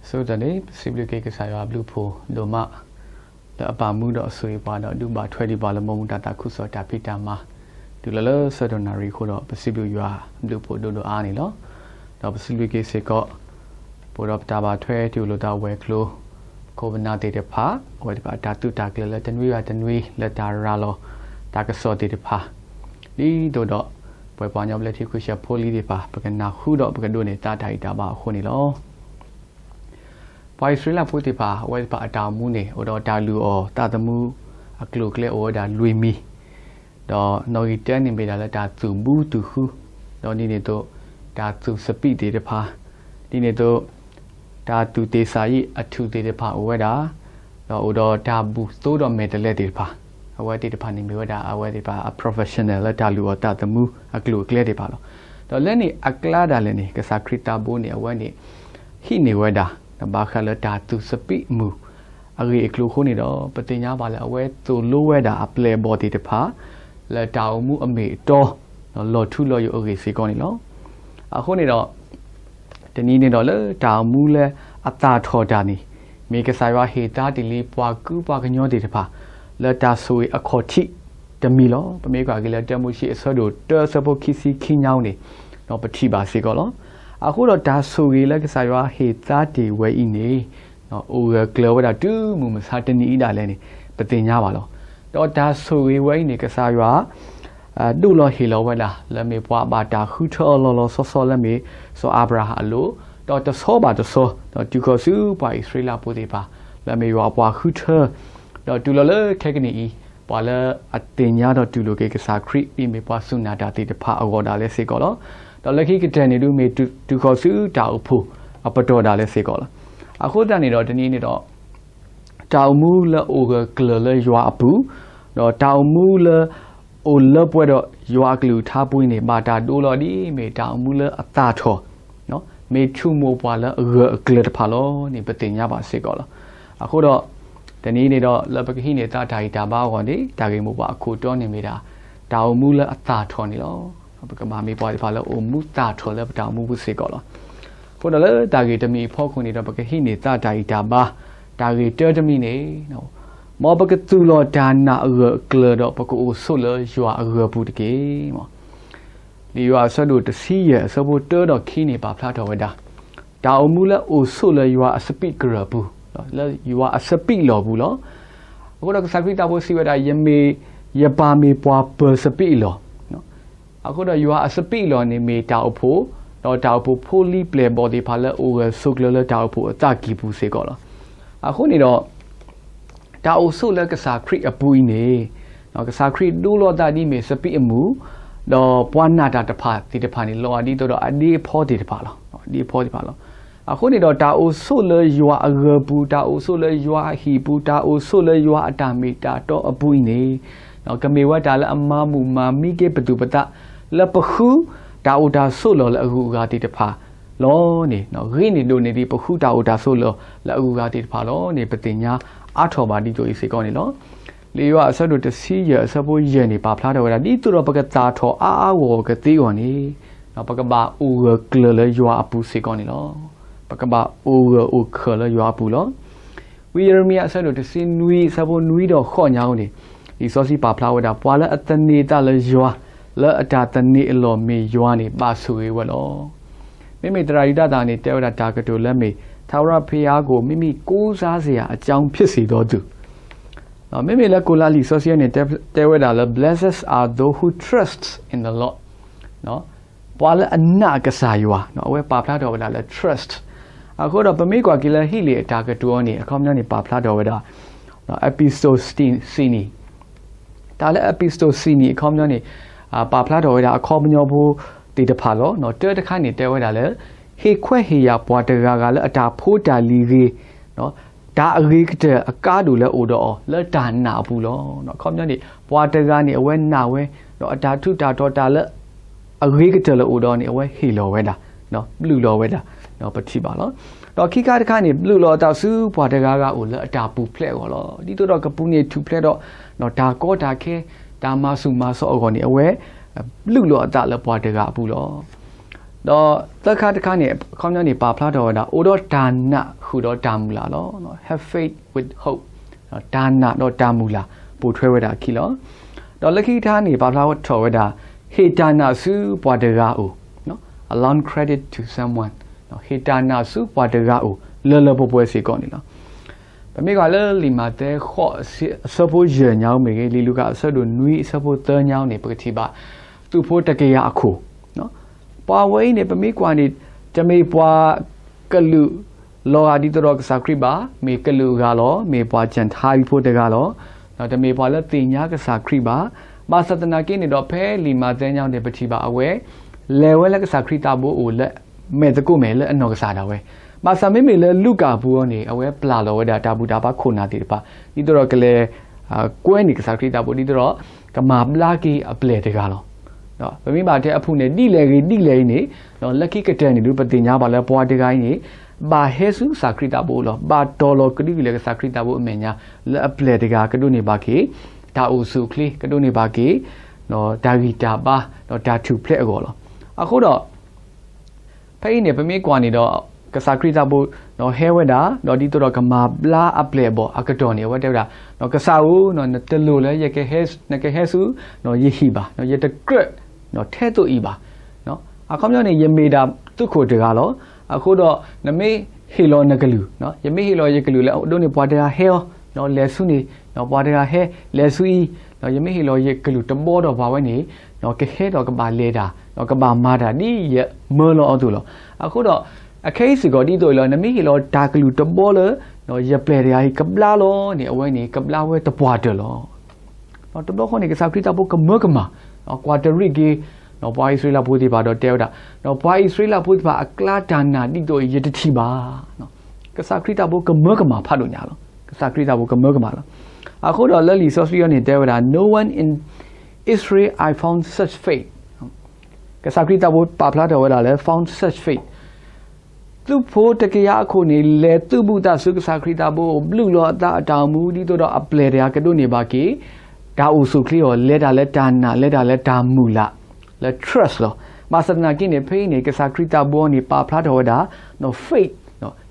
ဆိကတၢၢ်န့ၣ် ပစံးဘျုးက့ၤကစၢ်ယွၤအဘျုးအဖှိၣ်ဒိၣ်မး လၢအပာ်မူဒီးအဆိၣ်ဂ့ၤပှၤဒီးဒုးဘၣ်ထွဲဒံးပှၤလၢ မိၢ်မူတၢ်သးခုကစီၣ်တၢ်ဖံးတၢ်မၤ တုၤလီၤလၢဆၢကတီၢ်နၣ်ရံၣ်အဃိဒီး ပစံးဘျုးယွၤအဘျုးအဖှိၣ်ဒိၣ်ဒိၣ်အါန့ၣ်လီၤ. ဒီးပစံးဘျုးက့ၤစ့ၢ်ကီး ပအိၣ်ဒီးပတၢ်ဘၣ်ထွဲတၢ်လိၣ်တၢ်ဝဲၤကျိၤ ခိၣ်ပနၢ်သ့ၣ်တဖၣ် အဝဲသ့ၣ်တဖၣ်အတၢ်သုးတၢ်ကျဲၤလၢတနွံဂၤတနွံ လၢတၢ်ရၤလီၤတၢ်ကစီၣ်သ့ၣ်တဖၣ် ဒ်သိးဒီး ပှၤပှၤကညီဘျၢထံခဝ့ၡၢၣ်ဖိလံၤသ့ၣ်တဖၣ် ပကနၢ်ဟူဒီးပကဒိးန့ၢ်သးတၢ်ဂံၢ်တၢ်ဘါအဃိန့ၣ်လီၤ. ပှၤအံၣ်စရ့လးဖိသ့ၣ်တဖၣ် အဝဲသ့ၣ်တဖၣ်အတၢ်အိၣ်မူန့ၣ် အိၣ်ဒီးတၢ်လုၢ်အီၣ်သးသမူအကျိၤအကျဲအိၣ်ဝဲဒၣ်လွံၢ်မံၤ ဒီးနီၣ်ဂံၢ်တၢန့ၣ်မ့ၢ်ဒၣ်လၢတၢ်သူၣ်ဘူသူၣ်ဃူ ဒီးဒ်န့ၣ်အသိး တၢ်သူၣ်စပံးသ့ၣ်တဖၣ် ဒ်န့ၣ်အသိး တၢ်သူၣ်သ့ၣ်စၢ်ယံၣ်အထူၣ်သ့ၣ်တဖၣ်အိၣ်ဝဲဒၣ် ဒီးအိၣ်ဒီးတၢ်ဘူၣ်သိဒီးမဲာ်တဲးလဲးသ့ၣ်တဖၣ် အဝဲသ့ၣ်တဖၣ်န့ၣ်မ့ၢ်ဝဲဒၣ် အဝဲသ့ၣ်တဖၣ်အ professional လၢတၢ်လုၢ်အီၣ်သးသမူအကျိၤအကျဲသ့ၣ်တဖၣ်လီၤ. ဒီးလၢန့ၣ်အကျါဒၣ်လဲာ်န့ၣ် ကစၢ်ခရံာ်သးဘိန့ၣ် အဝဲန့ၣ် ဟံးန့ၢ်ဝဲဒၣ် ဘၣ်ဃးလၢတၢ်သူၣ်စပံးအမူၢ် အဂ့ၢ်အကျိၤအဃိန့ၣ်ဒီး ပသ့ၣ်ညါဘၣ်လၢအဝဲသိၣ်လိဝဲဒၣ်အပျဲၢ်အဘီၣ်သ့ၣ်တဖၣ် လၢတၢ်အိၣ်မူအမ့ၢ်အတီ လီၤထူလီၤယိာ်အဂ့ၢ်စ့ၢ်ကီးန့ၣ်လီၤ. အဃိန့ၣ်ဒီး တနံၤန့ၣ်ဒီးလၢတၢ်အိၣ်မူလၢအသၣ်ထီၣ်တၢ်န့ၣ် မ့ၢ်ကစၢ်ယွၤဟ့ၣ်သါတ့ၢ်လံပှၤကုပှၤကညီသ့ၣ်တဖၣ် လၢတၢ်ဆိၣ်ဂ့ၤအခီၣ်ထံးတမံၤလီၤ. ပမ့ၢ်ကွၢ်က့ၤလၢတၢမိၤၡ့အဆၢဒိၣ်တၢအဆၢဖိခံဆံခံညါန့ၣ် ပထံၣ်ဘၣ်စ့ၢ်ကီးလီၤ. အဃိဒီးတၢ်ဆိၣ်ဂ့ၤလၢကစၢ်ယွၤဟ့ၣ်သါတ့ၢ်ဝဲအံၤန့ၣ် အိၣ်ဂၢၢ်ကျၢၤဝဲဒၣ်တုၤမုၢ်မဆါတနံၤအံၤဒၣ်လဲာ်န့ၣ် ပသ့ၣ်ညါဘၣ်လီၤ. ဒီးတၢ်ဆိၣ်ဂ့ၤဝဲအံၤန့ၣ် ကစၢ်ယွၤ ဒိၣ်လီၤဟ့ၣ်လီၤဝဲဒၣ် လၢမ့ၢ်ပှၤဘၣ်တၢ်ဃုထၢအီၤလီၤလီၤဆီဆီလၢမ့ၢ်စီၤအၤဘြၤဟၣ်အလိၤ, ဒီးတဆီဘၣ်တဆီ ဒီးတုၤဃီၤဆူပှၤအံၣ်စရ့လးဖိသ့ၣ်တဖၣ် လၢမ့ၢ်ယွၤအပှၤဃုထၢ, ဒီးတုၤလီၤလၢခဲကနံၣ်အံၤ ပှၤလၢအသ့ၣ်ညါဒီးတူၢ်လိာ်က့ၤကစၢ်ခရံာ် ဒ်မ့ၢ်ပှၤစူၢ်နာ်တၢ်သ့ၣ်တဖၣ်အဂီၢ်ဒၣ်လဲာ်စ့ၢ်ကီးလီၤ. ဒီးလၢခံကတၢၢ်န့ၣ်ဒုး မ့ၢ်တုၤဃီၤဆူတၢ်အိၣ်ဖှိၣ်အပတီၢ်ဒၣ်လဲာ်စ့ၢ်ကီးလီၤ. အဃိသတးန့ၣ်ဒီး တနံၤန့ၣ်ဒီး တၢ်အိၣ်မူလၢအိၣ်ဂၢၢ်ကျၢၤလၢယွၤအပူၤ, ဒီးတၢ်အိၣ်မူလၢ အိၣ်လၢပှဲၤဒီးယွၤအကလုၢ်ကထါအပူၤအံၤန့ၣ် ဘၣ်တၢ်ဒိလီၤဒ်မ့ၢ်တၢ်အိၣ်မူလၢအသၣ်ထီၣ်, မ့ၢ်ဆိကမိၣ်ပှၤလၢအဂၢၢ်အကျၢၤတဖၣ်လီၤန့ၣ် ပသ့ၣ်ညါဘၣ်စ့ၢ်ကီးလီၤ. အဃိဒီး တနံၤန့ၣ်ဒီး လၢပကဟံးန့ၢ်သးတၢ်ဂံၢ်တၢ်ဘါအဂီၢ်န့ၣ် တၢ်ဂ့ၢ်မိၢ်ပှၢ်အခိၣ်တီန့ၣ်မ့ၢ်ဒၣ် တၢ်အိၣ်မူလၢအသၣ်ထီၣ်န့ၣ်လီၤ. ပကဘၣ်မ့ၢ်ပှၤသ့ၣ်တဖၣ်လၢအိၣ်မူသၣ်ထီၣ်လၢပတၢ်အိၣ်မူပူၤစ့ၢ်ကီးလီၤ. အဃိဒီးလၢတၢ်ဂ့ၢ်တမံၤအဖီခိၣ်န့ၣ်ဒီး ပကဟံးန့ၢ်သးတၢ်ဂံၢ်တၢ်ဘါ, တၢ်ဂ့ၢ်တၢတမံၤန့ၣ် မ်ပကသူၣ်လီၤတၢ်နာ်အဂၢၢ်အကျၢၤဒီး ပကအိၣ်ဆိးလၢယွၤအဂၢၤပူၤတက့ၢ်. လံာ်ယိၤဟၣ်အဆၢဒိၣ်တဆံယဲၢ်အဆၢဖိတၢဒီးခံန့ၣ် ပာ်ဖျါထီၣ်ဝဲဒၣ် တၢ်အိၣ်မူလၢအိၣ်ဆိးလၢယွၤအစပံးကရၢၢ်ပူၤ, လၢယွၤအစပံးလီၢ်ပူၤလီၤ. အဃိဒီးကစၢ်ခရံာ်သးဘိစံးဝဲဒၣ် ယမ့ၢ်, ယပၢ်မ့ၢ်ပှၤပၢၤစပံးအလီၢ် အဃိဒီးယွၤအစပံးအလီၢ်န့ၣ်မ့ၢ်တၢ်အိၣ်ဖှိၣ်, ဒီးတၢ်အိၣ်ဖှိၣ်ဖိလံၤပျဲၢ်ဘီၣ်သ့ၣ်တဖၣ်လၢအိၣ်ဂၢၢ်ဆိးကျၢၤလၢတၢ်အိၣ်ဖှိၣ်အသးကံၢ်ပူၤစ့ၢ်ကီးလီၤ. အဃိန့ၣ်ဒီး တၢ်အိၣ်ဆိးလၢကစၢ်ခရံာ်အပူၤအံၤန့ၣ် ကစၢ်ခရံာ်ဒိလီၤသးဒ်မ့ၢ်စပံးအမူၣ်, ဒီးပှၤနာ်တၢ်တဖၣ်သ့ၣ်တဖၣ်န့ၣ် လီၤဂာ်ဒ်သိးဒီးအဒ့အဖီသ့ၣ်တဖၣ်လီၤ. ဒ့အဖီသ့ၣ်တဖၣ်လီၤ. အဃိန့ၣ်ဒီးတၢ်အိၣ်ဆိးလၢယွၤအဂၢၤပူၤ, တၢ်အိၣ်ဆိးလၢယွၤအဟံၣ်ပူၤ, တၢ်အိၣ်ဆိးလၢယွၤအတၢ်မ့ၢ်တၢ်တီအပူၤအံၤန့ၣ် ကမ့ၢ်ဝဲတၢ်လၢအမၤမုာ်မၤမံက့ၤပသူၣ်ပသး လၢပဃုတၢ်အိၣ်တၢ်ဆိးလီၢ်လၢအဂုၤအဂၤသ့ၣ်တဖၣ်လီၤန့ၣ် ဂ့ၤန့ၢ်ဒိၣ်န့ၢ်ဒံးပဃုတၢ်အိၣ်တၢ်ဆိးလီၢ်လၢအဂုၤအဂၤသ့ၣ်တဖၣ်လီၤန့ၣ် ပသ့ၣ်ညါအါထီၣ်ဘၣ်ဒ်သိးအံၤစ့ၢ်ကီးန့ၣ်လီၤ. လံာ်ယိၤဟၣ်အဆၢဒိၣ်တဆံယဲၢ်အဆၢဖိယဲၢ်န့ၣ် ပာ်ဖျါထီၣ်ဝဲဒၣ် ဒ်သိးဒီးပကသၣ်ထီၣ်အါအါဂီၢ်ဂီၢ်ကသ့အဂီၢ်န့ၣ် ပကဘၣ်အိၣ်ဂၢၢ်ကျၢၤလၢယွၤအပူၤစ့ၢ်ကီးန့ၣ်လီၤ. ပကဘၣ်အိၣ်ဂၢၢ်အိၣ်ခၢၣ်လၢယွၤအပူၤလီၤ. ဝံယံးရမံယၤအဆၢဒိၣ်တဆံနွံအဆၢဖိနွံဒီးဃိးညါအံၤန့ၣ် လံာ်စီဆှံပာ်ဖျါဝဲဒၣ် ပှၤလၢအသန့ၤသးလၢယွၤ, လၢအတၢ်သန့ၤအလီၢ်မ့ၢ်ယွၤန့ၣ် ဘၣ်ဆိၣ်ဂ့ၤဝဲလီၤ. မ့မ့ၢ်သရၣ်ယူဒၤသၣ်န့ၣ် တဲဝဲဒၣ်တၢ်ကတိၤလၢမ့ၢ် ထာဝရဘုရားကို မိမိကိုးစားစရာအကြောင်းဖြစ်စေသောသူ မ့မ့ၢ်လၢကိၤလၤလံာ်စီဆှံန့ၣ် တဲဝဲဒၣ်လၢ Blessed are those who trust in the Lord ပှၤလၢအနာ်ကစၢ်ယွၤ, အဝဲပာ်ဖျါထီၣ်ဝဲဒၣ်လၢ trust. အဃိဒီးပမ့ၢ်ကွၢ်က့ၤလၢဟံၣ်လ့ၣ်အတၢ်ကတိၤအံၤန့ၣ် အခီပညီန့ၣ် ပာ်ဖျါထီၣ်ဝဲဒၣ် အပံစတိၣ်စံနံၤ, တၢ်လၢအပံစတိၣ်စံနံၤအခီပညီန့ၣ် ပာ်ဖျါထီၣ်ဝဲဒၣ်အခီပညီဖိသ့ၣ်တဖၣ်လီၤ. တၢတခါန့ၣ်တဲဝဲဒၣ်လၢ ဟ့ၣ်ခွဲးဟ့ၣ်ယာ်ပှၤတဂၤဂၤလၢအတၢ်ဖိတၢ်လံၤဂ့ၤ တၢ်အဂ့ၤကတၢၢ်အကါဒိၣ်လၢအိၣ်ဒီးအီၤ လၢတၢ်နာ်အပူၤလီၤ. အခီပညီန့ၣ် ပှၤတဂၤန့ၣ် အဝဲနာ်ဝဲ ဒီးအတၢ်ထူးတၢ်တီၤတၢ်လၢ အဂ့ၤကတၢၢ်လၢအိၣ်ဒီးအီၤန့ၣ် အဝဲဟ့ၣ်လီၤဝဲဒၣ်, ဘျုးလီၤဝဲဒၣ်, ပထံၣ်ဘၣ်လီၤ. ဒီးခံခါတခါန့ၣ် ဘျုးလီၤအသးဆူပှၤတဂၤဂၤအိၣ်လၢအတၢ်ပူၤဖျဲးအဂီၢ်လီၤ. ဒ်သိးဒီးကပူၤန့ၢ်ထူၣ်ဖျဲးဒီး တၢ်ကီတၢ်ခဲ တၢ်မၤဆူၣ်မၤစီအဂီၢ်န့ၣ် အဝဲ ဘျုးလီၤအသးလၢပှၤတဂၤအပူၤလီၤ. ဒီးသၢခါတခါန့ၣ် အခီပညီန့ၣ် ပာ်ဖျါထီၣ်ဝဲဒၣ် အိၣ်ဒီးတၢ်နာ်ဃုာ်ဒီးတၢ်မုၢ်လၢ်လီၤ. Have faith with hope. တၢ်နာ်ဒီးတၢ်မုၢ်လၢ် ပိာ်ထွဲဝဲဒၣ်အခံလီၤ. ဒီးလၢခံကတခါန့ၣ် ပာ်ဖျါထီၣ်ဝဲဒၣ် ဟ့ၣ်တၢ်နာ်ဆူပှၤတဂၤအအိၣ်, allowing credit to someone, ဟ့ၣ်တၢ်နာ်ဆူပှၤတဂၤအအိၣ် လၢလၢပှဲၤပှဲၤစ့ၢ်ကီးန့ၣ်လီၤ. ပမ့ၢ်ကွၢ်လၢလံာ်မးသဲဃိး အဆၢဖိယဲၢ်ညါဧိၤမ့ၢ်ဂ့ၤ, လံာ်လူၤကၣ်အဆၢဒိၣ်နွံအဆၢဖိသၢညါဧိၤန့ၣ် ပကထံၣ်ဘၣ် သူၣ်ဖိတကယၤအခိၣ်, ပှၤဝဲအံၤန့ၣ် ပမ့ၢ်ကွၢ်န့ၣ် တမ့ၢ်ပှၤကလုာ်လီၤဂာ်ဒ်သိးဒီးကစၢ်ခရံာ်ဘၣ်, မ့ၢ်ကလုာ်အဂၤလီၤ, မ့ၢ်ပှၤ Gentile ဖိတဂၤလီၤ, ဒီးတမ့ၢ်ပှၤလၢသ့ၣ်ညါကစၢ်ခရံာ်ဘၣ်. ဘၣ်ဆၣ်သနာ်က့န့ၣ်ဒီး ဖဲလံာ်မးသဲညါန့ၣ် ပထံၣ်ဘၣ်အဝဲ လဲၤဝဲလၢကစၢ်ခရံာ်သးဘိအိၣ်လၢ မဲာ်သကိးမဲာ်လၢအနီၢ်ကစၢ်ဒၣ်ဝဲ. ဘၣ်ဆၣ်မ့မ့ၢ်လၢလူၤကၣ်အပူၤအံၤန့ၣ် အဝဲပျၢ်လီၤဝဲဒၣ်တၢ်ဘူၣ်တၢ်ဘါခိၣ်နၢ်သ့ၣ်တဖၣ် ဒ်သိးဒီးကလဲၤ ကွဲန့ၢ်ကစၢ်ခရံာ်သးဘိ ဒ်သိးဒီး ကမၤဘျါက့ၤအပျဲၢ်တဂၤလီၤ. ပမ့ၢ်ဘၣ်တဲအဖုၣ်န့ၣ် ဒ်လဲၣ်ဂ့ၤဒ်လဲၣ်အံၤန့ၣ် လၢခံကတၢၢ်န့ၣ်ဒုး ပသ့ၣ်ညါဘၣ်လၢပှၤတဂၤအံၤန့ၣ် ဘၣ်ဟဲဆူကစၢ်ခရံာ်သးဘိလီၤ. ဘၣ်တီၤလီၤကဒုကလၢာ်ကစၢ်ခရံာ်သးဘိအမဲာ်ညါ လၢအပျဲၢ်တဂၤကဒိးန့ၢ်ဘၣ်က့ၤ တၢ်အိၣ်ဆူၣ်အိၣ်ချ့ ကဒိးန့ၢ်ဘၣ်က့ၤ တၢ်ဂံၢ်တၢ်ဘါ ဒီးတၢ်ထူၣ်ဖျဲးအဂီၢ်လီၤ. အဃိဒီး ဖဲအံၤန့ၣ် ပမ့ၢ်ကွၢ်န့ၣ်ဒီး ကစၢ်ခရံာ်သးဘိ ဟဲဝဲဒၣ် ဒီးဒ်သိးဒီးကမၤဘျါအပျဲၢ်အဘီၣ်အကတီၢ်န့ၣ် အဝဲတဲဝဲဒၣ် ကစၢ်ဧၢ, နတလိၣ်လၢ နကဟဲဆူ ယဟံၣ်ဘၣ်, ယတကြၢး ထဲသိးအံၤဘၣ်. အခီပညီန့ၣ် ယမ့ၢ်ဒၣ်သုးခိၣ်တဂၤလီၤ. အဃိဒီး နမ့ၢ်ဟ့ၣ်လီၤနကလုၢ်, ယမ့ၢ်ဟ့ၣ်လီၤယကလုၢ်လၢအဒိးန့ၢ်ပှၤတဂၤဟဲအီၤ, လဲၤဆူန့ၣ် ပှၤတဂၤဟဲ လဲၤဆူအံၤ, ယမ့ၢ်ဟ့ၣ်လီၤယကလုၢ်တဘီဒီးပှၤဝဲန့ၣ် ကဟဲဒီးကဘၣ်လဲၤတၢ် ဒီးကဘၣ်မၤတၢ်ဒ်ယမၢလီၤအီၤအသိးလီၤ. အဃိဒီး အခဲအံၤစ့ၢ်ကီးဒ်သိးအံၤလီၤ. နမ့ၢ်ဟ့ၣ်လီၤတၢ်ကလုၢ်တဘီလၢ ယပျဲၢ်တဂၤအံၤကဘျါလီၤန့ၣ် အဝဲန့ၣ်ကဘျါဝဲတပှၢ်တၢၢ်လီၤ. တဘျီဃီန့ၣ် ကစၢ်ခရံာ်သးဘိကမၢကမၣ်, ကွၢ်တရံးက့ၤ ပှၤအံၣ်စရ့လးဖိသ့ၣ်တဖၣ်ဒီးတဲဝဲဒၣ် ပှၤအံၣ်စရ့လးဖိသ့ၣ်တဖၣ်အကျါတၢ်နာ်ဒ်သိးအံၤ ယတထံၣ်ဘၣ်. ကစၢ်ခရံာ်သးဘိကမၢကမၣ်ဖးဒိၣ်ညါလီၤ. ကစၢ်ခရံာ်သးဘိကမၢကမၣ်လီၤ. အဃိဒီးလၢလံာ်စီဆှံအံၤန့ၣ်တဲဝဲဒၣ် No one in Israel I found such faith. ကစၢ်ခရံာ်သးဘိပာ်ဖျါထီၣ်ဝဲဒၣ်လၢ found such faith. သုးဖိတကယၤအခိၣ်န့ၣ် လဲၤသုးဘူးသးဆူကစၢ်ခရံာ်သးဘိ ဘျုးလီၤအသးအတၢ်အိၣ်မူ ဒ်သိးဒီးအပျဲၢ်တဂၤကဒိးန့ၢ်ဘၣ်က့ၤ တၢ်အိၣ်ဆူၣ်အိၣ်ချ့အီၤ လဲၤတၢ်လၢတၢ်နာ် လဲၤတၢ်လၢတၢ်မုၢ်လၢ် လၢ trust လီၤ. ဘၣ်ဆၣ်သနာ်က့န့ၣ် ဖဲအံၤန့ၣ် ကစၢ်ခရံာ်သးဘိန့ၣ် ပာ်ဖျါထီၣ်ဝဲဒၣ် faith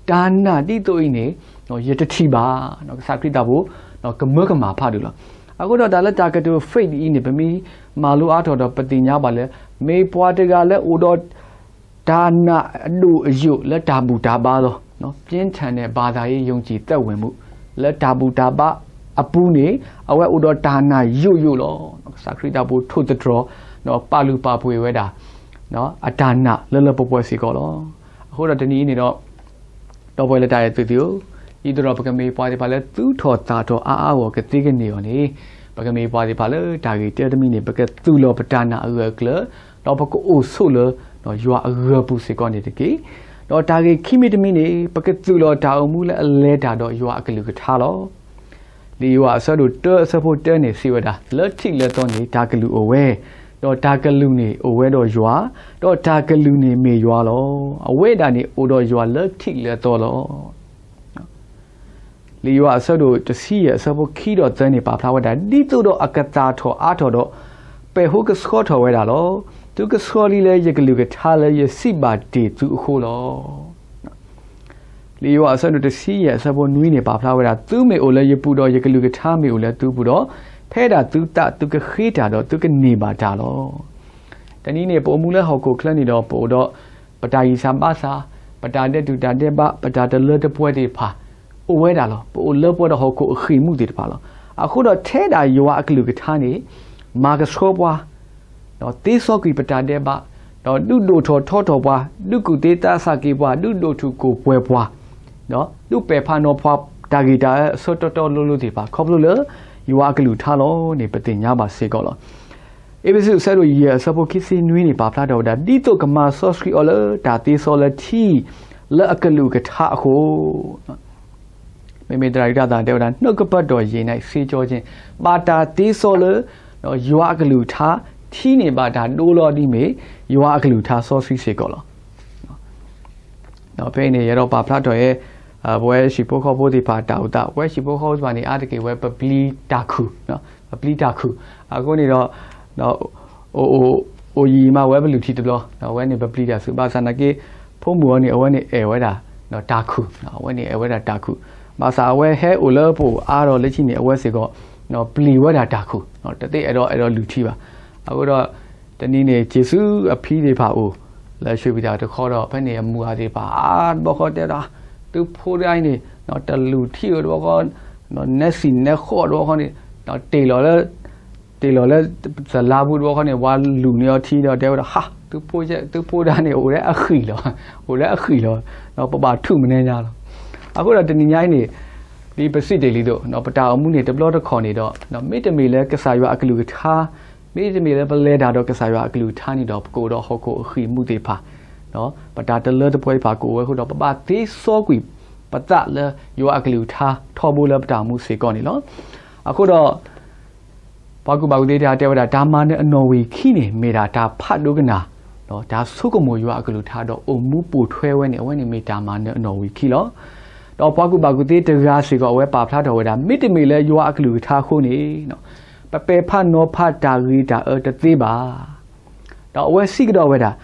တၢ်နာ်ဒ်သိးအံၤန့ၣ် ယတထံၣ်ဘၣ်. ကစၢ်ခရံာ်သးဘိ ကမၢကမၣ်ဖးဒိၣ်လီၤ. အဃိဒီးတၢ်လၢတၢ်ကတိၤ faith အံၤန့ၣ် ပမ့ၢ်မၤလိအါထီၣ်ဒီး ပသ့ၣ်ညါဘၣ်လၢ မ့ၢ်ပှၤတဂၤလၢအိၣ်ဒီး တၢ်နာ်အဒိၣ်အယိာ်လၢတၢ်ဘူၣ်တၢ်ဘါလီၤ. ပြင်းထန်တဲ့ ဘာသာရေးယုံကြည်သက်ဝင်မှု လၢတၢ်ဘူၣ်တၢ်ဘါအပူၤန့ၣ် အဝဲအိၣ်ဒီးတၢ်နာ်ယိာ်ယိာ်လီၤ. ကစၢ်ခရံာ်သးဘိထိၣ်သတြီၤ ပာ်လုၢ်ပာ်ပှ့ၤဝဲဒၣ် အတၢ်နာ်လၢလၢပှဲၤပှဲၤစ့ၢ်ကီးလီၤ. အဃိဒီးတနံၤအံၤန့ၣ်ဒီး ဒီပုၢ်ဝဲၢ်လၢတၢ်အဲၣ်သုသ့ၣ်ဧၢ, ဒ်သိးဒီးပကမ့ၢ်ပှၤသ့ၣ်တဖၣ်လၢသူၣ်ထီၣ်သးထီၣ်အါအါဂီၢ်ဂီၢ်ကသ့ကန့ၢ်အီၤန့ၣ် ပကမ့ၢ်ပှၤသ့ၣ်တဖၣ်လၢတၢ်ဂ့ၢ်တၢတမံၤန့ၣ် ပကသူၣ်လီၤပတၢ်နာ်အဂၢၢ်အကျၢၤ ဒီးပကအိၣ်ဆိးလၢ ယွၤအဂၢၤပူၤစ့ၢ်ကီးန့ၣ်တက့ၢ်. ဒီးတၢ်ဂ့ၢ်ခံမံၤတမံၤန့ၣ် ပကသူၣ်လီၤတၢ်အိၣ်မူလၢအလဲၤတၢ်ဒီးယွၤအကလုၢ်ကထါလီၤ. လံာ်ယိၤဟၣ်အဆၢဒိၣ်တၢအဆၢဖိတၢန့ၣ် စံးဝဲဒၣ်, လၢထံးလၢသီန့ၣ် တၢ်ကလုၢ်အိၣ်ဝဲ, ဒီးတၢ်ကလုၢ်န့ၣ်အိၣ်ဝဲဒီးယွၤ, ဒီးတၢ်ကလုၢ်န့ၣ်မ့ၢ်ယွၤလီၤ. အဝဲဒၣ်န့ၣ်အိၣ်ဒီးယွၤလၢထံးလၢသီလီၤ. လံာ်ယိၤဟၣ်အဆၢဒိၣ်တဆံယဲၢ်အဆၢဖိခံဒီးသၢန့ၣ် ပာ်ဖျါဝဲဒၣ် ဒ်သိးဒီးအကသၣ်ထီၣ်အါထီၣ်ဒီး ပဲာ်ဟိကဆှီထီၣ်ဝဲဒၣ်လီၤ. သုကဆှီလံလၢယကလုၢ်ကထါလၢယစံးဘၣ်တ့ၢ်သုအဃိလီၤ. လံာ်ယိၤဟၣ်အဆၢဒိၣ်တဆံယဲၢ်အဆၢဖိနွံန့ၣ် ပာ်ဖျါဝဲဒၣ် သုမ့ၢ်အိၣ်လၢယပူၤဒီးယကလုၢ်ကထါမ့ၢ်အိၣ်လၢသုပူၤဒီး ဖဲဒၣ်သုသးသုကဃ့တၢ်ဒီးသုကန့ၢ်ဘၣ်တၢ်လီၤ. တနံၤန့ၣ် ပအိၣ်မူလၢဟီၣ်ခိၣ်ချၢန့ၣ်ဒီး ပအိၣ်ဒီး ပတၢ်ဂံၢ်စၢ်ဘါစၢ်, ပတၢ်ဒဲးတူၢ်တၢ်ဒဲးဘး, ပတၢ်တလၢတပှဲၤသ့ၣ်တဖၣ် အိၣ်ဝဲဒၣ်လီၤ. ပအိၣ်လၢပှဲၤဒီးဟီၣ်ခိၣ်အဃ့ၢ်မူသ့ၣ်တဖၣ်လီၤ. အဃိဒီးထဲဒၣ်ယွၤအကလုၢ်ကထါန့ၣ် မၤကဆှီပှၤ ဒီးသ့စီကွံာ်ပတၢ်ဒဲးဘး, ဒီးဒုးဒိၣ်ထီၣ်ထီထီၣ်ပှၤ, ဒုးကူၣ်သ့သးဆးက့ၤပှၤ, ဒုးဒိၣ်ထူၣ်ကိၢ်ပှဲၤပှၤ, ဒီးဒုးပဲာ်ဖးနီၤဖးတၢ်ဂ့ၢ်တၢ်အၢအဆၢတီတီလိၤလိၤသ့ၣ်တဖၣ် ခီဖျိလၢယွၤအကလုၢ်ကထါလီၤန့ၣ် ပသ့ၣ်ညါဘၣ်စ့ၢ်ကီးလီၤ. အ့းဖ့းစူးအဆၢဒိၣ်ယဲၢ်အဆၢဖိခံဆံနွံန့ၣ် ပာ်ဖျါထီၣ်ဝဲဒၣ် ဒ်သိးကမၤစီဆှံအီၤလၢတၢ်သ့စီလၢထံ လၢအကလုၢ်ကထါအဃိ မ့မ့ၢ်သရၣ်ဒိၣ်တၢ်သၣ်တဲဝဲဒၣ် နှုတ်ကပတ်တော်ရေ၌ ဆေးကြောခြင်း, ဘၣ်တၢ်သ့စီလၢ ယွၤအကလုၢ်ကထါ ထံန့ၣ်ဘၣ်တၢ်ဒိလီၤဒ်မ့ၢ် ယွၤအကလုၢ်ကထါစီဆှံစ့ၢ်ကီးလီၤ. ဒီးဖဲအံၤန့ၣ် ယအဲၣ်ဒိးပာ်ဖျါထီၣ်ဝဲ ပဝဲဟံၣ်ဖိဃီဖိသ့ၣ်တဖၣ်တၢ်အိၣ်သး, ပဝဲဟံၣ်ဖိဃီဖိသ့ၣ်တဖၣ်န့ၣ် အါတက့ၢ်ဝဲပပျံၤတၢ်ခုၣ်, ပပျံၤတၢ်ခုၣ်, အဃိန့ၣ်ဒီး အိၣ် အိၣ် အိၣ်ယံာ်မးဝဲပလုၢ်ထံတဘျီ, အဝဲန့ၣ်ပပျံၤတၢ်ဆူ ဘၣ်ဆၣ်နာ်က့ ဖိမုၣ်အီၤန့ၣ် အဝဲန့ၣ်အဲၣ်ဝဲဒၣ်တၢ်ခုၣ်, အဝဲန့ၣ်အဲၣ်ဝဲဒၣ်တၢ်ခုၣ်, ဘၣ်ဆၣ်အဝဲဟဲအိၣ်လၢပအိၣ်အါထီၣ်လၢခံန့ၣ် အဝဲစ့ၢ်ကီး ပျံၤဝဲဒၣ်တၢ်ခုၣ်, တသ့အဲၣ်ဒိးအဲၣ်ဒိးလုၢ်ထံဘၣ်. အဃိဒီး တနံၤန့ၣ် က့ၤဆူအဖံသ့ၣ်တဖၣ်အအိၣ် လၢရွှ့ၣ်ဖံသးတခီဒီး ဖဲန့ၣ်အမုၢ်ဂၤသ့ၣ်တဖၣ် အါတဘျီဃီတဲဝဲဒၣ်, သုဖိတဂၤအံၤန့ၣ် တလုၢ်ထံဧိၤတဘျီဃီ, နဲစံၣ်နဲဃီတဘျီဃီန့ၣ် တ့ၢ်လီၤလၢ တ့ၢ်လီၤလၢ သလါပူၤတဘျီဃီန့ၣ် ပှၤလူၤန့ၢ်အီၤထံဒီးတဲဝဲဒၣ်, ဟါ, သုဖိတဂၤန့ၣ် အိၣ်လၢအဃံၣ်လီၤ, အိၣ်လၢအဃံၣ်လီၤ, ပဘၣ်ထူၣ်မဲာ်ညါလီၤ. အဃိဒီးတနံၤညါအံၤန့ၣ် ဒ်ပစံးတ့ၢ်လံသိး ပတၢ်အိၣ်မူန့ၣ် တဘျီတခီၣ်န့ၣ်ဒီး မ့တမ့ၢ်လၢကစၢ်ယွၤအကလုၢ်ကထါ, မ့တမ့ၢ်လၢပလဲၤတၢ်ဒီးကစၢ်ယွၤအကလုၢ်ကထါန့ၣ်ဒီး ပကအိၣ်ဒီးဟီၣ်ခိၣ်အဃံၢ်မူသ့ၣ်တဖၣ်, ပတၢ်တလၢတပှဲၤသ့ၣ်တဖၣ်ကအိၣ်ဝဲအဃိဒီး ပဘၣ်သ့စီကွံာ်ပသးလၢယွၤအကလုၢ်ကထါထီဘိလၢပတၢ်အိၣ်မူစ့ၢ်ကီးန့ၣ်လီၤ. အဃိဒီး ပှၤကူၣ်ဘၣ်ကူၣ်သ့တဂၤတဲဝဲဒၣ် တၢ်မၤနၢၤအနီၣ်ဝံာ်ခံန့ၣ် မ့ၢ်ဒၣ်တၢ်ဖးဒိကနၣ် တၢ်ဆိကမိၣ်ယွၤအကလုၢ်ကထါဒီးအိၣ်မူပိာ်ထွဲဝဲန့ၣ် အဝဲန့ၣ်မ့ၢ်တၢ်မၤနၢၤအနီၣ်ဝံာ်ခံလီၤ. ဒီးပှၤကူၣ်ဘၣ်ကူၣ်သ့တဂၤစ့ၢ်ကီး အဝဲပာ်ဖျါထီၣ်ဝဲဒၣ် မ့တမ့ၢ်လၢယွၤအကလုၢ်ကထါအဃိန့ၣ် ပပဲာ်ဖးနီၤဖးတၢ်ဂ့ၤတၢ်အၢတသ့ဘၣ်. ဒီးအဝဲစံးကဒီးဝဲဒၣ်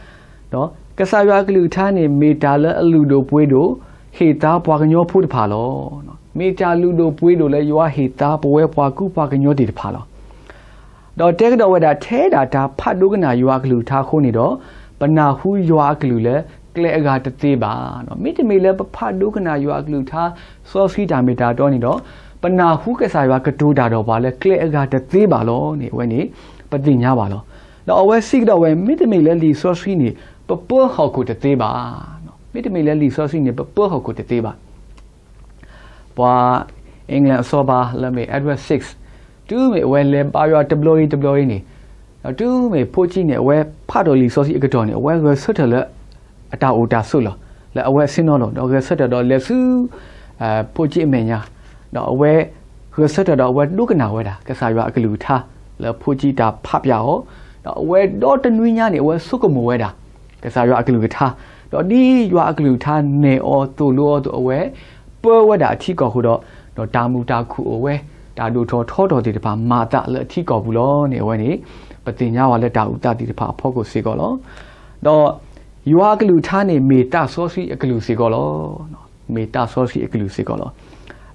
ကစၢ်ယွၤအကလုၢ်ကထါန့ၣ် မ့ၢ်တၢ်လၢအလုၢ်ဒိၣ်ပှ့ၤဒိၣ် ဟ့ၣ်သါပှၤကညီဖိတဖၣ်လီၤ. မ့ၢ်တၢ်လုၢ်ဒိၣ်ပှ့ၤဒိၣ်လၢယွၤဟ့ၣ်သါပဝဲပှၤကူပှၤကညီသ့ၣ်တဖၣ်လီၤ. ဒီးတဲကဒီးဝဲဒၣ် ထဲဒၣ်တၢ်ဖးဒိကနၣ်ယွၤအကလုၢ်ကထါအဃိန့ၣ်ဒီး ပနၢ်ဟူယွၤအကလုၢ်လၢကျဲအဂၤတသ့ဘၣ်. မ့တမ့ၢ်လၢပဖးဒိကနၣ်ယွၤအကလုၢ်ကထါ စီဆှံတၢ်မ့ၢ်တၢ်တီန့ၣ်ဒီး ပနၢ်ဟူကစၢ်ယွၤကတိၤတၢ်ဒီးပှၤလၢကျဲအဂၤတသ့ဘၣ်လီၤန့ၣ် အဝဲန့ၣ် ပသ့ၣ်ညါဘၣ်လီၤ. ဒီးအဝဲစံးကဒီးဝဲ မ့တမ့ၢ်လၢလံာ်စီဆှံန့ၣ် ပပၢဟီၣ်ခိၣ်တသ့ဘၣ်. မ့တမ့ၢ်လၢလံာ်စီဆှံန့ၣ် ပပၢဟီၣ်ခိၣ်တသ့ဘၣ်. ပှၤ England အစီၤပၤလၢမ့ၢ် Edward six တုၤမ့ၢ်အဝဲလဲၤဘါယွၤတဘျီဂ့ၤတဘျီဂ့ၤန့ၣ်, ဒီးတုၤမ့ၢ်ဖိကၠံန့ၣ် အဝဲဖးထီၣ်လံာ်စီဆှံအကတီၢ်န့ၣ် အဝဲဂဲၤဆၢထၢၣ်လၢ အတၢ်အိၣ်တၢ်ဆိးလီၢ် လၢအဝဲအဆ့ၣ်နီၤလီၤ ဒီးဂဲၤဆၢထၢၣ်ဒီးလဲၤဆူ ဖိကၠံအမဲာ်ညါ, ဒီးအဝဲ ဂဲၤဆၢထၢၣ်ဒီးအဝဲဒိကနၣ်ဝဲဒၣ် ကစၢ်ယွၤအကလုၢ်ကထါ လၢဖိကၠံတၢ်ဖးပျၢ်အီၤ, ဒီးအဝဲဒီတနွံညါန့ၣ် အဝဲဆိကမိၣ်ဝဲဒၣ် ကစၢ်ယွၤအကလုၢ်ကထါ, ဒီးဒ်ယွၤအကလုၢ်ကထါနဲၣ်အီၤသိၣ်လိအီၤအသိး အဝဲပၢဝဲဒၣ်အထံကီၢ်အဃိဒီး, ဒီးတၢ်မုာ်တၢ်ခုၣ်အိၣ်ဝဲ, တၢ်ဒိၣ်ထီၣ်ထီထီၣ်သ့ၣ်တဖၣ်မၤအသးလၢအထံကီၢ်ပူၤလီၤန့ၣ် အဝဲန့ၣ် ပသ့ၣ်ညါဝဲလၢတၢ်အိၣ်သးသ့ၣ်တဖၣ်အဖီခိၣ်စ့ၢ်ကီးလီၤ. ဒီးယွၤအကလုၢ်ကထါန့ၣ် မ့ၢ်သးစီဆှံအကလုၢ်စ့ၢ်ကီးလီၤ. မ့ၢ်သးစီဆှံအကလုၢ်စ့ၢ်ကီးလီၤ.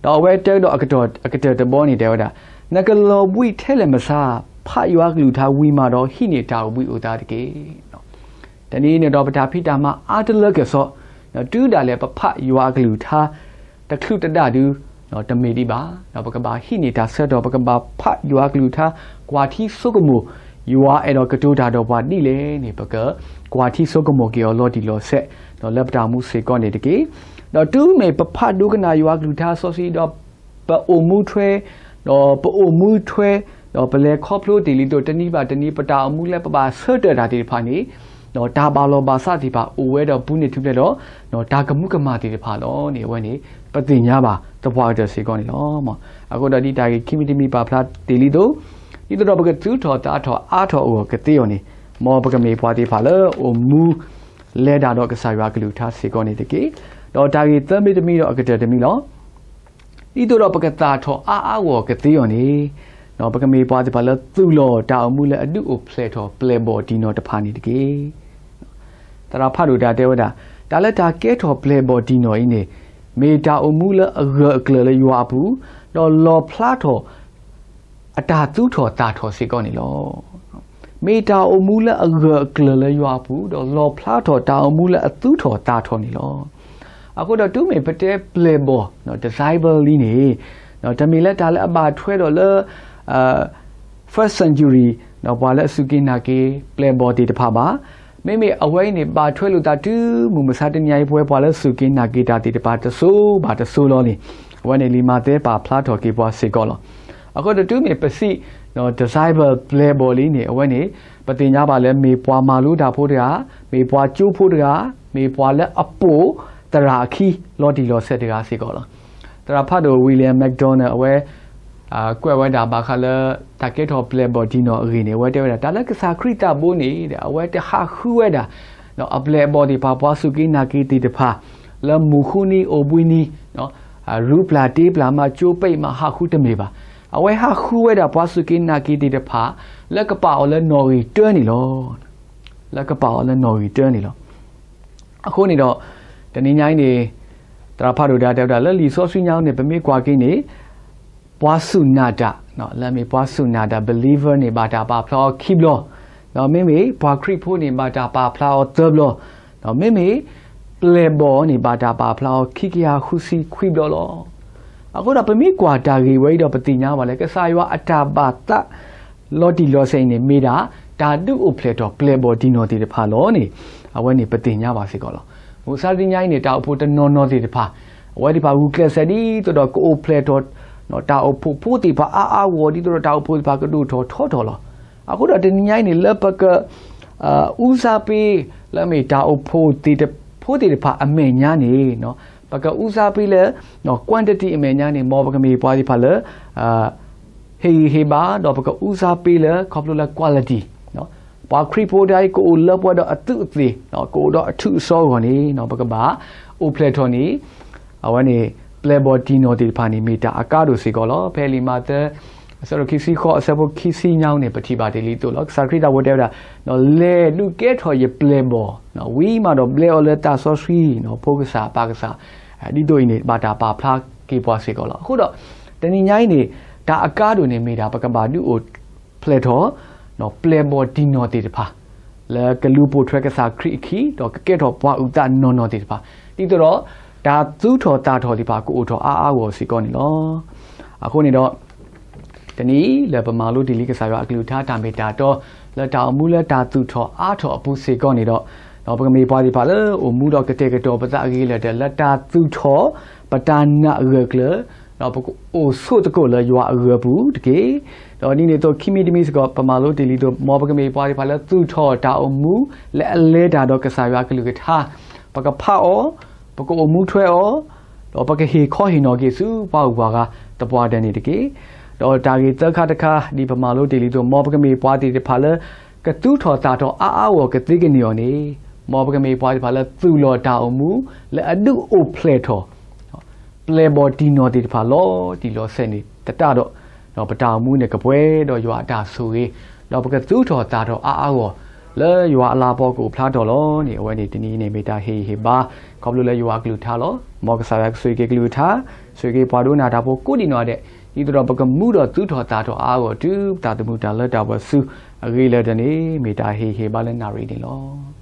ဒီးအဝဲတဲကဒီးအကတီၢ် အကတၢၢ်တဘီန့ၣ်တဲဝဲဒၣ်, နကလီၤဘှံးထဲလဲၣ်မဆါ, ဖးယွၤအကလုၢ်ကထါဝံၤမးဒီး ဟံးန့ၢ်တၢ်အိၣ်ဘှံးအိၣ်သါတက့ၢ်. တနံၤအံၤန့ၣ်ဒီး ပတၢ်ဖံးတၢ်မၤအါတလၢကစီၣ်, တုၤဒၣ်လဲာ်ပဖးယွၤအကလုၢ်ကထါ တချုးတဒၣ်ဒု တမ့ၢ်ဒံးဘၣ်. ဒီးပကဘၣ်ဟံးန့ၢ်တၢ်ဆၢကတီၢ် ပကဘၣ်ဖးယွၤအကလုၢ်ကထါ ကွၢ်ထံဆိကမိၣ် ယွၤအဲၣ်ဒိးကတိၤတၢ်ဒီးပှၤဒ်လဲၣ်န့ၣ် ပကကွၢ်ထံဆိကမိၣ်က့ၤအီၤလီၤတံၢ်လီၤဆဲး ဒီးလၢပတၢ်အိၣ်မူစ့ၢ်ကီးန့ၣ်တက့ၢ်. ဒီးတုၤမ့ၢ်ပဖးဒိကနၣ်ယွၤအကလုၢ်ကထါစီဆှံဒီး ပအိၣ်မူထွဲ ဒီးပအိၣ်မူထွဲ ဒီးပလဲၤခီဖျိတ့ၢ်လံသိး တနံၤဘၣ်တနံၤ ပတၢ်အိၣ်မူလၢပဘၣ်ဆၢတဲာ်တၢ်သ့ၣ်တဖၣ်န့ၣ် ဒီးတၢ်ဘၣ်လီၢ်ဘၣ်စးသ့ၣ်တဖၣ်အိၣ်ဝဲဒီးပူၤန့ၣ်ထူၣ်ဖျဲးဒီး ဒီးတၢ်ကမူကမၣ်သ့ၣ်တဖၣ်လီၤန့ၣ် အဝဲန့ၣ် ပသ့ၣ်ညါဘၣ်သပှၢ်ကတၢၢ်စ့ၢ်ကီးန့ၣ်လီၤ. အဃိဒီးဒ်တၢ်ဂ့ၢ်ခံမံၤတမံၤပာ်ဖျါတ့ၢ်လံသိး ဒ်သိးဒီးပကသူၣ်ထီၣ်သးထီၣ်အါထီၣ်အဂီၢ်ကသ့အီၤန့ၣ် မ်ပကမ့ၢ်ပှၤသ့ၣ်တဖၣ်လၢအိၣ်မူ လဲၤတၢ်ဒီးကစၢ်ယွၤအကလုၢ်ကထါစ့ၢ်ကီးန့ၣ်တက့ၢ်. ဒီးတၢ်ဂ့ၢ်သၢမံၤတမံၤဒီးအကတၢၢ်တမံၤလီၤ. ဒ်သိးဒီးပကသၣ်ထီၣ်အါအါဂီၢ်ဂီၢ်ကသ့အီၤန့ၣ် ပကမ့ၢ်ပှၤသ့ၣ်တဖၣ်လၢသူၣ်လီၤတၢ်အိၣ်မူလၢအဒုးအိၣ်ဖျဲၣ်ထီၣ်ပျဲၢ်ဘီၣ်တံၢ်နီၢ်တဖၣ်န့ၣ်တက့ၢ်. သရၣ်ဖးဒိၣ်တၢ်တဲဝဲဒၣ်, တၢ်လၢတၢ်ကဲထီၣ်ပျဲၢ်ဘီၣ်တံၢ်နီၢ်အံၤန့ၣ် မ့ၢ်တၢ်အိၣ်မူလၢအဂၢၢ်အကျၢၤလၢယွၤအပူၤ, ဒီးလီၣ်ဖျါထီၣ် အတၢ်သူၣ်ထီၣ်သးထီၣ်စ့ၢ်ကီးန့ၣ်လီၤ. မ့ၢ်တၢ်အိၣ်မူလၢအဂၢၢ်အကျၢၤလၢယွၤအပူၤ, ဒီးလီၣ်ဖျါထီၣ်တၢ်အိၣ်မူလၢအသူၣ်ထီၣ်သးထီၣ်န့ၣ်လီၤ. အဃိဒီးတုၤမ့ၢ်ပတဲပျဲၢ်ဘီၣ် disciple လံန့ၣ်, တမ့ၢ်လၢတၢ်လၢအဘၣ်ထွဲဒီးလၢ first century ပှၤလၢအစူၢ်က့ၤနာ်က့ၤပျဲၢ်ဘီၣ်သ့ၣ်တဖၣ်ဘၣ်. မ့မ့ၢ်အဝဲအံၤန့ၣ် ဘၣ်ထွဲလိာ်သးတုၤမုၢ်မဆါတနံၤအံၤ ပဝဲပှၤလၢစူၢ်က့ၤနာ်က့ၤတၢ်သ့ၣ်တဖၣ်တစိၤဘၣ်တစိၤလီၤန့ၣ်, အဝဲန့ၣ်လံာ်မးသဲပာ်ဖျါထီၣ်က့ၤပှၤစ့ၢ်ကီးလီၤ. အဃိဒီးတုၤမ့ၢ်ပစံး disciple ပျဲၢ်ဘီၣ်လံန့ၣ် အဝဲန့ၣ် ပသ့ၣ်ညါဘၣ်လၢမ့ၢ်ပှၤမၤလိတၢ်ဖိတဂၤ, မ့ၢ်ပှၤကၠိဖိတဂၤ, မ့ၢ်ပှၤလၢအပိာ်သရၣ်အခံလီၤတံၢ်လီၤဆဲးတဂၤစ့ၢ်ကီးလီၤ. သရၣ်ဖးဒိၣ် William MacDonald အဝဲ ကွဲးဝဲဒၣ်ဘၣ်ဃးလၢ တၢ်ကဲထီၣ်ပျဲၢ်ဘီၣ်တံၢ်နီၢ်အဂ့ၢ်န့ၣ် အဝဲတဲဝဲဒၣ် တၢ်လၢကစၢ်ခရံာ်သးဘိန့ၣ် အဝဲတဟးဃုဝဲဒၣ် အပျဲၢ်အဘီၣ်သ့ၣ်တဖၣ် ပှၤစူၢ်က့ၤနာ်က့ၤသ့ၣ်တဖၣ် လၢမုၢ်ဃုနံၤအိၣ်ဘှံးနံၤ ရူပျၢ်တ့ပျၢ်မး ကၠိပ့းမးဟးဃုတမ့ၢ်ဘၣ်. အဝဲဟးဃုဝဲဒၣ်ပှၤစူၢ်က့ၤနာ်က့ၤသ့ၣ်တဖၣ် လၢကပာ်အီၤလၢနီၣ်ဂံၢ်တၢန့ၣ်လီၤ. လၢကပာ်အီၤလၢနီၣ်ဂံၢ်တၢန့ၣ်လီၤ. အဃိန့ၣ်ဒီး တနံၤညါအံၤန့ၣ် သရၣ်ဖးဒိၣ်တၢ်တဲဝဲဒၣ်လၢလံာ်စီဆှံညါန့ၣ် ပမ့ၢ်ကွၢ်က့ၤန့ၣ် ပှၤစူၢ်နာ်တၢ် လၢမ့ၢ်ပှၤစူၢ်နာ်တၢ် believer န့ၣ် ဘၣ်တၢ်ပာ်ဖျါအီၤခံဘျီ, ဒီးမ့မ့ၢ်ပှၤခရံာ်ဖိန့ၣ် ဘၣ်တၢ်ပာ်ဖျါအီၤသၢဘျီ, ဒီးမ့မ့ၢ်ပျဲၢ်ဘီၣ်န့ၣ် ဘၣ်တၢ်ပာ်ဖျါအီၤခံကယၤဃုဆံခွံဘျီလီၤ. အဃိဒီးပမ့ၢ်ကွၢ်တၢ်ဂ့ၢ်ဝဲအံၤဒီးပသ့ၣ်ညါဘၣ်လၢ ကစၢ်ယွၤအတၢ်ဘၣ်သး လီၤတံၢ်လီၤဆဲးအံၤန့ၣ် မ့ၢ်ဒၣ်တၢ်ဒုးအိၣ်ဖျဲၣ်ထီၣ်ပျဲၢ်ဘီၣ်တံၢ်နီၣ်သ့ၣ်တဖၣ်လီၤန့ၣ် အဝဲန့ၣ်ပသ့ၣ်ညါဘၣ်စ့ၢ်ကီးလီၤ. မုၢ်မဆါတနံၤညါအံၤန့ၣ် တၢ်အိၣ်ဖှိၣ်တနီၤနီၤသ့ၣ်တဖၣ် အဝဲသ့ၣ်တဖၣ်ဂုာ်ကျဲးစၢးဒ်သိးဒီးကအိၣ်ဖျဲၣ်ထီၣ် တၢ်အိၣ်ဖှိၣ်ဖိသ့ၣ်တဖၣ်အါအါဂီၢ်ဂီၢ် ဒ်သိးဒီးတၢ်အိၣ်ဖှိၣ်သ့ၣ်တဖၣ်ကဒိၣ်ထီၣ်ထီထီၣ်လီၤ. အဃိဒီးတနံၤညါအံၤန့ၣ် လၢပက အူစါပ့ လၢမ့ၢ်တၢ်အိၣ်ဖှိၣ်သ့ၣ်တ ဖိသ့ၣ်တဖၣ်အမဲာ်ညါန့ၣ် ပကအူစါပ့လၢ quantity အမဲာ်ညါန့ၣ် မ်ပကမ့ၢ်ပှၤသ့ၣ်တဖၣ်လၢ ဟ့ၣ်ဂံၢ်ဟ့ၣ်ဘါ ဒီးပကအူစါပ့လၢခီဖျိလၢ quality ပှၤခရံာ်ဖိတၢ်အံၤကအိၣ်လၢပှဲၤဒီးအသူးအသ့ၣ် ကအိၣ်ဒီးအထူးအစီအဂီၢ်န့ၣ် ပကဘၣ်အိၣ်ဖျဲၣ်ထီၣ်န့ၣ် အဝဲန့ၣ် ပျဲၢ်ဘီၣ်တံၢ်နီၣ်သ့ၣ်တဖၣ်န့ၣ် မ့ၢ်တၢ်အကါဒိၣ်စ့ၢ်ကီးလီၤ. ဖဲလံာ်မးသဲ အဆၢဒိၣ်ခံဆံဃိး အဆၢဖိခံဆံညါန့ၣ် ပထံၣ်ဘၣ်တ့ၢ်လံအသိးလီၤ. ကစၢ်ခရံာ်တၢ်ဝဲတဲဝဲဒၣ် လဲၤဒုးကဲထီၣ်ယပျဲၢ်ဘီၣ် ဝံၤမးဒီးဘျဲအီၤလၢသးစီဆှံ ဖိကစၢ်ပၢ်ကစၢ် ဒ်သိးအံၤန့ၣ် ဘၣ်တၢ်ပာ်ဖျါက့ၤပှၤစ့ၢ်ကီးလီၤ. အဃိဒီး တနံၤညါအံၤန့ၣ် တၢ်အကါဒိၣ်န့ၣ်မ့ၢ်ဒၣ် ပကဘၣ်ဒုးအိၣ်ဖျဲၣ်ထီၣ် ပျဲၢ်ဘီၣ်တံၢ်နီၣ်သ့ၣ်တဖၣ် လၢကလူၤပိာ်ထွဲကစၢ်ခရံာ်အခံ ဒီးကကဲထီၣ်ပှၤအုၣ်သးနီၢ်နီၢ်သ့ၣ်တဖၣ် ဒ်သိးဒီး တၢ်သူၣ်ထီၣ်သၣ်ထီၣ်သ့ၣ်တဖၣ်ကအိၣ်ထီၣ်အါအါဂီၢ်ဂီၢ်စ့ၢ်ကီးန့ၣ်လီၤ. အဃိန့ၣ်ဒီး တနံၤအံၤလၢပမၤလိတ့ၢ်လံကစၢ်ယွၤအကလုၢ်ကထါ တၢ်မ့ၢ်တၢ်တီ လၢတၢ်အိၣ်မူလၢတၢ်သူၣ်ထီၣ်အါထီၣ်အပူၤစ့ၢ်ကီးန့ၣ်ဒီး ဒီးပကမ့ၢ်ပှၤသ့ၣ်တဖၣ်လၢအိၣ်မူဒီးကတဲာ်ကတီၤပသးအဂ့ၤလၢာ်ဒီး လၢတၢ်သူၣ်ထီၣ်ပတၢ်နာ်အဂၢၢ်အကျၢၤ ဒီးပကအိၣ်ဆိးသကိးလၢယွၤအဂၢၢ်ပူၤတက့ၢ်. ဒီးဒ်န့ၣ်အသိးခံမံၤတမံၤစ့ၢ်ကီး ပမၤလိတ့ၢ်လံအသိး မ်ပကမ့ၢ်ပှၤသ့ၣ်တဖၣ်လၢသူၣ်ထီၣ်တၢ်အိၣ်မူ လၢအလဲၤတၢ်ဒီးကစၢ်ယွၤအကလုၢ်ကထါ ပကဖးအီၤ ပကအိၣ်မူထွဲအီၤ ဒီးပကဟ့ၣ်ခီဟ့ၣ်နီၤက့ၤဆူပှၤဂုၤပှၤဂၤသပှၢ်တၢၢ်န့ၣ်တက့ၢ်. ဒီးတၢ်ဂ့ၢ်သၢခါတခါ ဒ်ပမၤလိတ့ၢ်လံအသိး မ်ပကမ့ၢ်ပှၤသ့ၣ်တဖၣ်လၢ ကသူၣ်ထီၣ်သၣ်ထီၣ်အါအါဂီၢ်ဂီၢ်ကသ့ကန့ၢ်အီၤန့ၣ် မ်ပကမ့ၢ်ပှၤသ့ၣ်တဖၣ်လၢသူၣ်လီၤတၢ်အိၣ်မူ လၢအဒုးအိၣ်ဖျဲၣ်ထီၣ် ပျဲၢ်ဘီၣ်တံၢ်နီၣ်သ့ၣ်တဖၣ်လီၤတံၢ်လီၤဆဲးန့ၣ်သတးဒီး ဒီးပတၢ်အိၣ်မူန့ၣ်ကပှဲၤဒီးယွၤအတၢ်ဆိၣ်ဂ့ၤ ဒီးပကသူၣ်ထီၣ်သၣ်ထီၣ်အါအါဂီၢ်ဂီၢ် လၢယွၤအလၤကပီၤကအိၣ်ဖျါထီၣ်လီၤန့ၣ် အဝဲန့ၣ်တနံၤအံၤန့ၣ် မ့ၢ်တၢ်ဟ့ၣ်ဂံၢ်ဟ့ၣ်ဘါ ခီဖျိလၢယွၤအကလုၢ်ကထါလီၤ. မ်ကစၢ်ယွၤကဆိၣ်ဂ့ၤက့ၤကလုၢ်ကထါ ဆိၣ်ဂ့ၤက့ၤပှၤဒိကနၣ်တၢ်ဖိကိးဒံးနီၢ်ဂၤဒဲး ဒ်သိးဒီးပကမူဒီးသူၣ်ထီၣ်သၣ်ထီၣ်အါအါဂီၢ်ဂီၢ် တုၤပသးသမူတၢ်လၢတၢ်ပှဲၤဆူအဂ့ၤလၢာ်တၢ်န့ၣ် မ့ၢ်တၢ်ဟ့ၣ်ဂံၢ်ဟ့ၣ်ဘါလၢနၣ်ရံၣ်န့ၣ်လီၤ.